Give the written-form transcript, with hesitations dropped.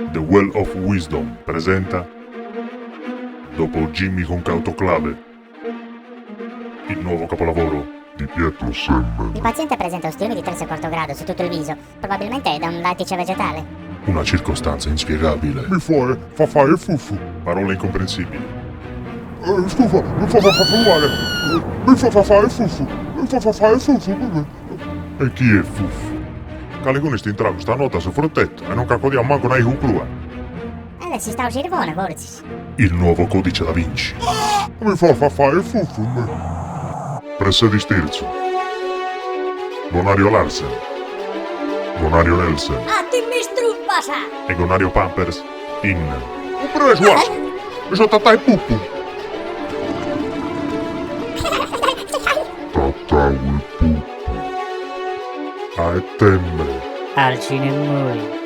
The Well of Wisdom presenta Dopo Jimmy con Autoclave Il nuovo capolavoro di Pietro Semmen. Il paziente presenta ustioni di terzo e quarto grado su tutto il viso, probabilmente da un lattice vegetale. Una circostanza inspiegabile. Mi fa fa fare fufu. Parole incomprensibili. Eh, scusa, mi fa fa fare. Mi fa fa fare fufu. Mi fa fa fare fufu. E chi è fufu? Calicunu est intrau custa notte a su fruttetu e non c'at mancu una 'igu crua. Ed est istau sirbone, fortzis. Il nuovo codice da Vinci. Mi fa fa fare fufu. Pressedi Stirzu. Gonario Larsen. Gonario Nelsen. A ti mi struppas! E Gonario Pampers in. Presu as! Mi so tatai pupu! Tatau il pupu. A ettembre. Al cinemmoi.